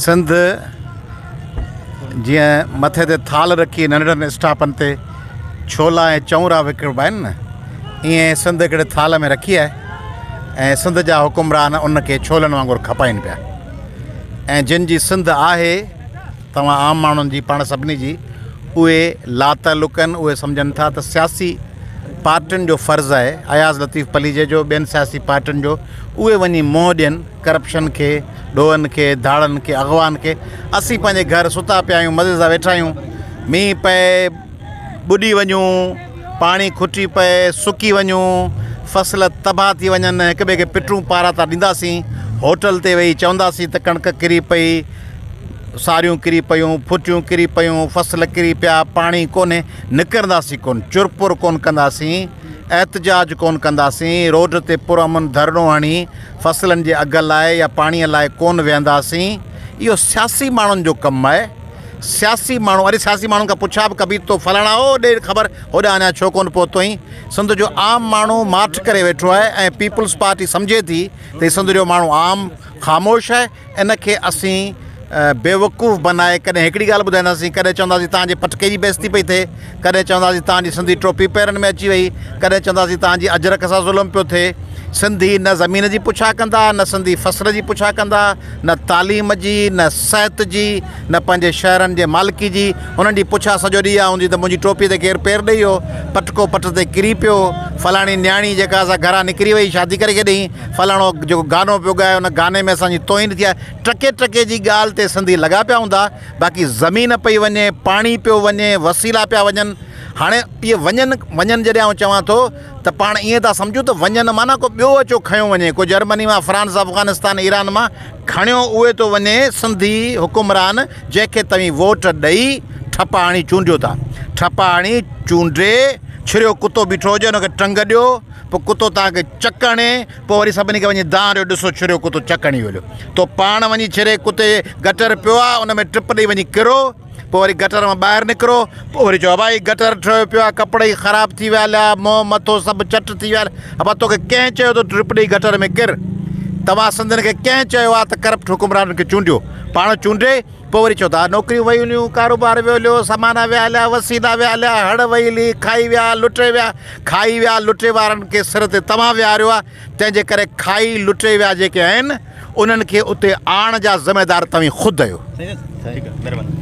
سنڌ جيئن مٿي تي ٿالهه رکي ننڍڙن اسٽاپن تي ڇولا ۽ چونرا وڪڻبا آهن نه ائين سنڌ هڪڙي ٿالهه ۾ رکي آهي ۽ سنڌ جا حڪمران ان کي ڇولن وانگر کپائين پيا ۽ جن جي سنڌ آهي توهان عام ماڻهن جي پاڻ سڀني جي اهي لاتعلق آهن اهي سمجهن ٿا ته سياسي پارٽين جو فرض آهي اياز لطيف پليجي جو ٻين سياسي پارٽين جو اهي وڃي منهن ڏين ڪرپشن کي ڏوهن کي ڌاڙن کي اغوائن کي اسين پنهنجي گهر ستا پيا آهيون مزي سان ويٺا آهيون مينهن پئي ٻڏي وڃون پاڻي کٽي پئي سڪي وڃون فصل تباهه ٿي وڃن هڪ ٻئي کي پٽون پاراتا ڏينداسين هوٽل تي ويهي چونداسين ته ڪڻڪ ڪري پئي ساريون ڪري پيون ڦٽيون ڪري پيون فصل ڪري پيا پاڻي ڪونهي نڪرنداسين ڪونه چرپر ڪونه ڪنداسين احتجاج ڪونه ڪنداسين روڊ تي پرامن ڌرڻو هڻي فصلن جي اگهه لاء يا پاڻيء لاء ڪونه ويهنداسين. اهو سياسي ماڻهن جو ڪم آهي. سياسي ماڻهو، اري سياسي ماڻهن کان پڇا به ڪبي تو فلاڻا او ڏي خبر هوڏانهن اڃا ڇو ڪونه پهتو آهين. سنڌ جو عام ماڻهو ماٺ ڪري ويٺو آهي ۽ پيپلز پارٽي سمجهي ٿي ته هي سنڌ جو ماڻهو عام خاموش آهي ان کي اسين بيوقوف بنائي ڪڏهن هڪڙي ڳالهه ٻڌائينداسين، ڪڏهن چونداسين توهان جي پٽڪي جي بيعزتي پئي ٿئي، ڪڏهن چونداسين توهان جي سنڌي ٽوپي پيرن ۾ اچي وئي، ڪڏهن چونداسين توهان جي اجرڪ سان ظلم پيو ٿئي. سنڌي نه زمين جي پڇا ڪندا، نه سنڌي فصل جي پڇا ڪندا، نه تعليم جي، نه صحت جي، نه پنهنجي شهرن جي مالڪي جي. هنن جي پڇا سڄو ڏينهن اها هوندي ته منهنجي ٽوپي تي ڪير پير ڏئي ويو، پٽڪو پٽ تي ڪري پيو، فلاڻي نياڻي جيڪا اسان گهران نڪري وئي شادي ڪري ڪيڏي، فلاڻو جيڪو گانو پيو ڳائي ان گاني ۾ اسان جي توهين ٿي آهي. ٽڪي ٽڪي جي ڳالهه تي سنڌي لڳا پيا هوندا، باقي زمين پئي وڃي، پاڻي پيو وڃي، وسيلا پيا وڃن. هاڻي اهي وڃن وڃن جڏهن آئون چوان ٿو ته پاڻ ائين ٿا سمجهون ته وڃن معنيٰ ڪو ٻيو اچو کنيو وڃي، ڪو جرمني مان، فرانس، افغانستان، ايران مان کڻيو اهي ٿو وڃي سنڌي حڪمران جنهن کي توهين ووٽ ڏئي ٺپا هڻي چونڊيو ٿا. ٺپا هڻي چونڊي ڇريو ڪتو بيٺو هجي ان کي ٽنگ ڏيو، پوء ڪتو توهان کي چڪ هڻي، پوء وري سڀني کي وڃي دانهن ڏيو ڏسو ڇريو ڪتو چڪ هڻي ويو. تو پاڻ وڃي ڇري ڪتي گٽر پيو آ ان ۾ ٽپ ڏئي وڃي ڪرو، پوء وري گٽر مان ٻاهر نڪرو، پوء وري چئو ابا هي گٽر ٺهيو پيو آ ڪپڙا ئي خراب ٿي ويا هليا، منهن مٿو سڀ چٽ ٿي ويا هليا، ابا توکي ڪنهن چيو ته ٽپ ڏئي گٽر ۾ ڪر؟ توهان سنڌين کي ڪنهن چيو آ ته ڪرپٽ حڪمرانن کي چونڊيو؟ پاڻ چونڊي پوء وري چئو ٿا نوڪريون ويون هليون، ڪاروبار ويو هليو، سامان ويا هليا، وسيلا ويا هليا، هڙ وئي هلي، کائي ويا، لٽي ويا، کائي ويا، لٽي وارن کي سر تي توهان ويهاريو آ، تنهن جي ڪري کائي لٽي ويا جيڪي آهن، انهن کي اتي آڻڻ جا ذميدار توهين خود آهيو. ٺيڪ آهي مهرباني.